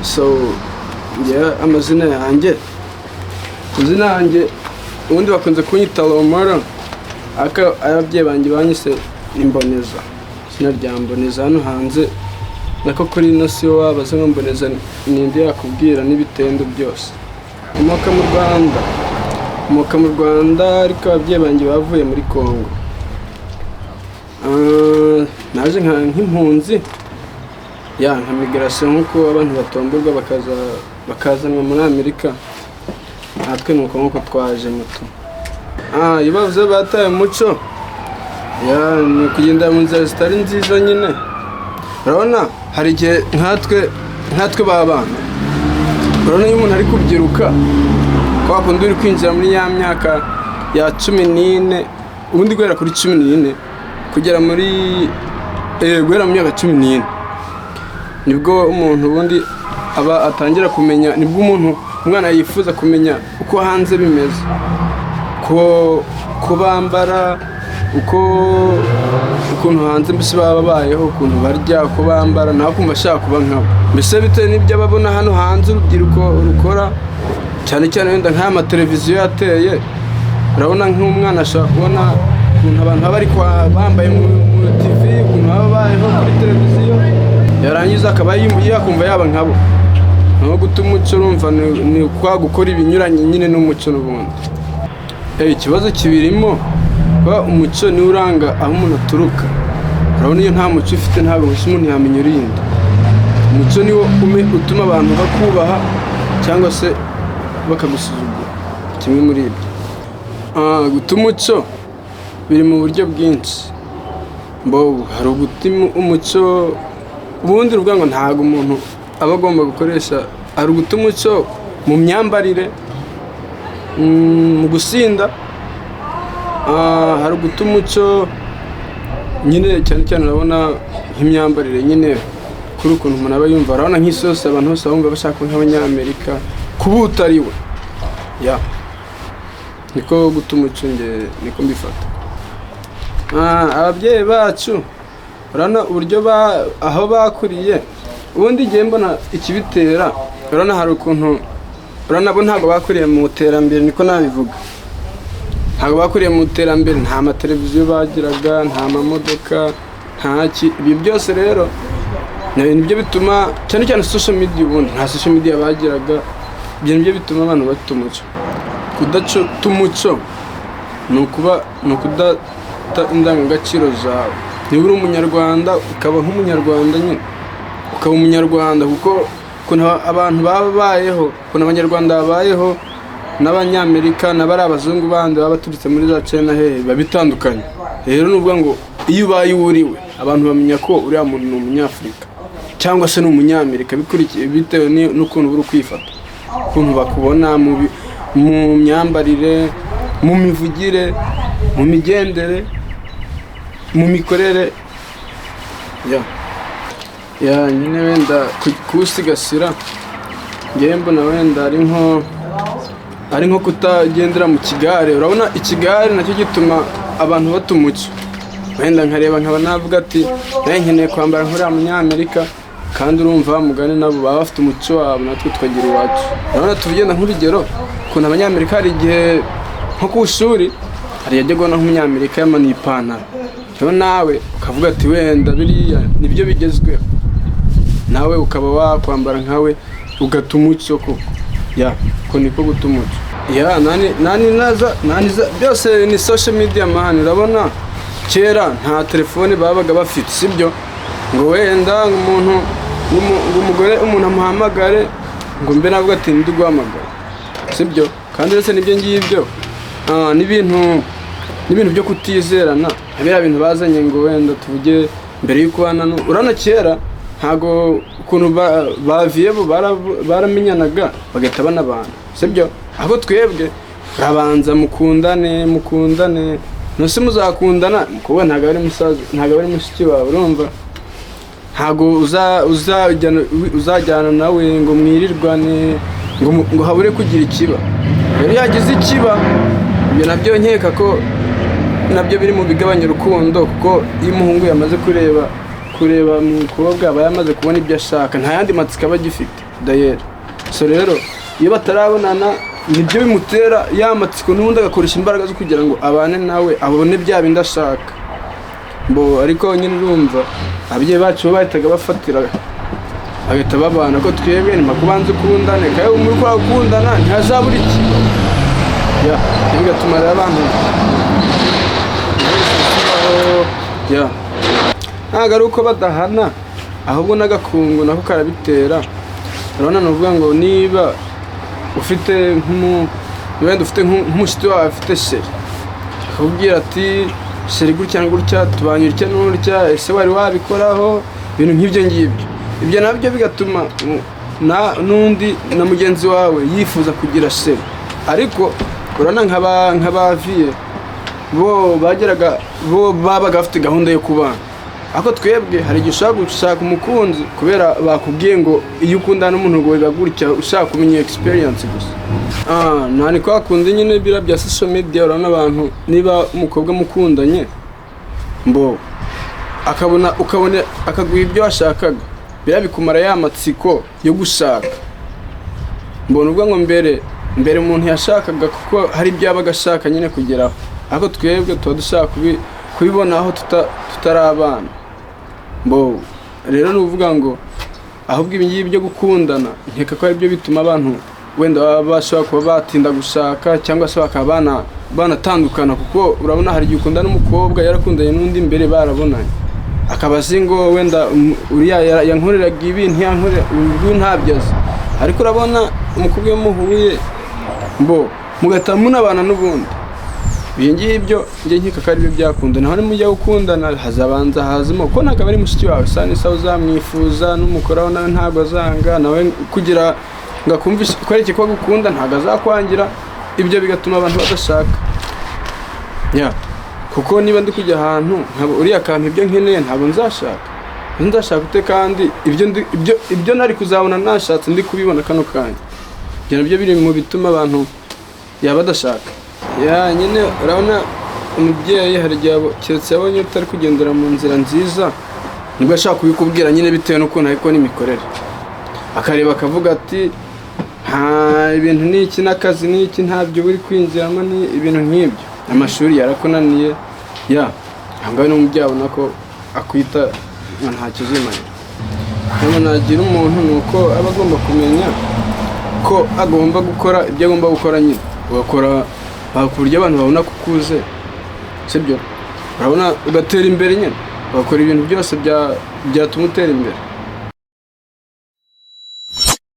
So njyewe amazina yanjye ubundi bakunze kunyita Romoro, ariko ababyeyi banjye banyise Imboneza, izina rya Mboneza. Hano hanze nako kuri ino si wabaza ngo Mboneza ninde, yakubwira n'ibitendo byose. Nkomoka mu Rwanda, nkomoka mu Rwanda, ariko ababyeyi banjye bavuye muri Congo. Naje nk'impunzi ya nka migration, nk'uko abantu batomborwa bakaza bakazanwa muri Amerika, natwe ni uko nk'uko twaje muto. Iyo bavuze bataye umuco, ya ni ukugenda mu nzira zitari nziza nyine. Urabona hari igihe nkatwe b'abana, urabona iyo umuntu ari kubyiruka, kwa kundi uri kwinjira muri ya myaka ya 14, ubundi guhera kuri 14 kugera muri guhera mu myaka 14 nibwo umuntu ubundi aba atangira kumenya, nibwo umuntu umwana yifuza kumenya uko hanze bimeze, ko bambara, uko ukuntu hanze mbese baba babayeho, ukuntu barya, uko bambara, nawe akumva ashaka kuba nkabo, mbese bitewe n'ibyo ababona hano hanze urubyiruko rukora, cyane cyane wenda nk'aya mateleviziyo yateye. Urabona nk'umwana ashobora kubona ukuntu abantu baba bari bambaye mu TV, ukuntu baba babayeho kuri televiziyo, yarangiza akaba yakumva yaba nkabo. Naho guta umuco, urumva ni kwa gukora ibinyuranye nyine n'umuco n'ubundi. Ikibazo kibirimo kuba umuco niwo uranga aho umuntu aturuka. Urabona iyo nta muco ufite, ntabwo gusa umuntu yamenya urinda. Umuco niwo utuma abantu bakubaha cyangwa se bakagusuzugura, kimwe muri ibyo. Guta umuco biri mu buryo bwinshi. Mbo hari uguta umuco ubundi uruvuga ngo ntabwo umuntu aba agomba gukoresha. Hari uguta umuco mu myambarire, mu gusinda, hari uguta umuco nyine cyane cyane urabona nk'imyambarire nyine, kuri ukuntu umuntu aba yumva. Urabona nk'isi yose, abantu bose bumva bashaka kuba nk'Abanyamerika, kuba utari we, ya niko guta umuco, nge niko mbifata. Ababyeyi bacu, urabona uburyo aho bakuriye, ubundi igihe mbona ikibitera, urabona hari ukuntu, urabona bo ntabwo bakuriye mu iterambere, niko nabivuga. Ntabwo bakuriye mu iterambere, nta mateleviziyo bagiraga, nta mamodoka, nta ki. Ibi byose rero nibyo bituma cyane cyane social media, ubundi nta social media bagiraga. Ibyo nibyo bituma abantu bata umuco. Kudata umuco ni ukuba ni ukudata indangagaciro zawe. Niba uri Umunyarwanda, ukaba nk'Umunyarwanda nyine, ukaba Umunyarwanda, kuko ukuntu abantu baba babayeho, ukuntu Abanyarwanda babayeho n'Abanyamerika n'abari abazungu bandi baba baturutse muri za China hehe, biba bitandukanye. Rero ni ukuvuga ngo iyo ubaye uwo uriwe, abantu bamenya ko uriya muntu ni Umunyafurika cyangwa se ni Umunyamerika, bikurikiye bitewe n'ukuntu uri kwifata, ukuntu bakubona mu myambarire, mu mivugire, mu migendere, mu mikorere. Ya nyine wenda kuwusigasira, ngewe mbona wenda ari nko kutagendera mu kigare. Urabona ikigare nacyo gituma abantu bata umuco. Wenda nkareba nkaba navuga ati nawe nkeneye kwambara nk'uriya Munyamerika, kandi urumva mugani nabo baba bafite umuco wabo, natwe tukagira iwacu. Urabona tugenda nk'urugero ukuntu Abanyamerika, hari igihe nko ku ishuri hari yajya kubona nk'Umunyamerika yamanuye ipantaro, rero nawe ukavuga ati wenda biriya nibyo bigezweho, nawe ukaba wakwambara nkawe, ugata umuco koko. Ya ko niko guta umuco. Ya nani nani naza nani byose ni social media, man. Urabona kera nta telefone babaga bafite, sibyo? Ngo wenda ngo umuntu ngo umugore umuntu amuhamagare, ngo mbe navuga ati ndi guhamagara, sibyo? Kandi uretse n'ibyo ngibyo, n'ibintu byo kutizerana, biriya bintu bazanye ngo wenda tuvuge mbere y'uko ubana urabona kera ntago ukuntu baviye bo baramenyanaga bagahita banabana, sibyo? Aho twebwe urabanza mukundane, mukundane, nuse muzakundana, umukobwa ntabwo ari musaza, ntabwo ari mushiki wawe. Urumva ntabwo uzajyana nawe ngo mwirirwane, ngo habure kugira ikiba. Rero iyo hagize ikiba, ibyo nabyo nkeka ko nabyo biri mu bigabanya urukundo, kuko iyo umuhungu yamaze kureba kureba umukobwa aba yamaze kubona ibyo ashaka, nta yandi matsiko aba agifite dayeri. So rero iyo batarabonana nibyo bimutera ya matsiko, n'ubundi agakoresha imbaraga zo kugira ngo abane nawe, abone bya bindi ashaka. Bo ariko nyine urumva ababyeyi bacu bo bahitaga bafatira bagahita babana, ko twebwe ni kubanza ukundane, kandi muri kwa gukundana ntihazabura iki ya, bigatuma rero abantu ya ntabwo ari uko badahana, ahubwo n'agakungu nako karabitera. Urabona, ni ukuvuga ngo niba ufite wenda ufite nk'umushuti wawe afite chéri, akakubwira ati: "Chéri, gutya na gutya, tubanye utya n'utya, ese wari wabikoraho?" Ibintu nk'ibyo ngibyo, ibyo nabyo bigatuma n'undi na mugenzi wawe yifuza kugira chéri. Ariko urabona nk'abaviye bo bageraga, bo babaga bafite gahunda yo kubana, ariko twebwe hari igihe ushobora gushaka umukunzi kubera bakubwiye ngo iyo ukundana n'umuntu ngo biba gutya, ushaka kumenya experience gusa. Nta ni kwa kundi nyine biriya bya social media. Urabona abantu, niba umukobwa mukundanye mbo akabona, ukabona akaguha ibyo washakaga, biriya bikumara ya matsiko yo gushaka. Mbona ubwo ngo mbere mbere umuntu yashakaga kuko hari ibyo yabaga ashaka nyine kugeraho, ariko twebwe tuba dushaka kubibonaho tutari abana. Mbo rero ni ukuvuga ngo ahubwo ibi ngibi byo gukundana, nkeka ko ari byo bituma abantu wenda baba bashobora kuba batinda gushaka cyangwa se bakaba banatandukana, kuko urabona hari igihe ukunda n'umukobwa yarakundanye n'undi mbere, barabonanye, akaba azi ngo wenda uriya yankoreraga ibi, ntiyankorera ubu, ntabyo azi. Ariko urabona umukobwa iyo muhuye mbo mugahita munabana n'ubundi, ibi ngibyo njye nkeka ko aribyo byakunda. Naho nimujya gukundana hazabanza hazimo ko ntabwo ari mushiki wawe, isa n'isaha uzamwifuza n'umukoraho nawe ntabwo azanga, nawe kugira ngo akumvishe kwereke ko agukunda ntabwo azakwangira. Ibyo bigatuma abantu badashaka ya, kuko niba ndi kujya ahantu nkaba uriya kantu ibyo nkeneye, ntabwo nzashaka. Nzashaka ute kandi ibyo nari kuzabona nashatse ndi kubibona kano kanya? Ibyo nabyo biri mu bituma abantu yaba badashaka. Ya nyine urabona umubyeyi hari igihe keretse yabonye utari kugendera mu nzira nziza, nibwo ashaka kubikubwira nyine, bitewe n'ukuntu ariko n'imikorere, akareba akavuga ati: "Nta ibintu n'iki n'akazi n'iki, ntabyo uri kwinjiramo, ni ibintu nk'ibyo, amashuri yarakunaniye." Ya aho ngaho n'umubyeyi abona ko akwita nka ntacyo uzimarira. Inama nagira umuntu ni uko aba agomba kumenya ko agomba gukora ibyo agomba gukora nyine, ugakora ku buryo abantu babona ko ukuze, sibyo? Urabona ugatera imbere nyine, ugakora ibintu byose byatuma utera imbere.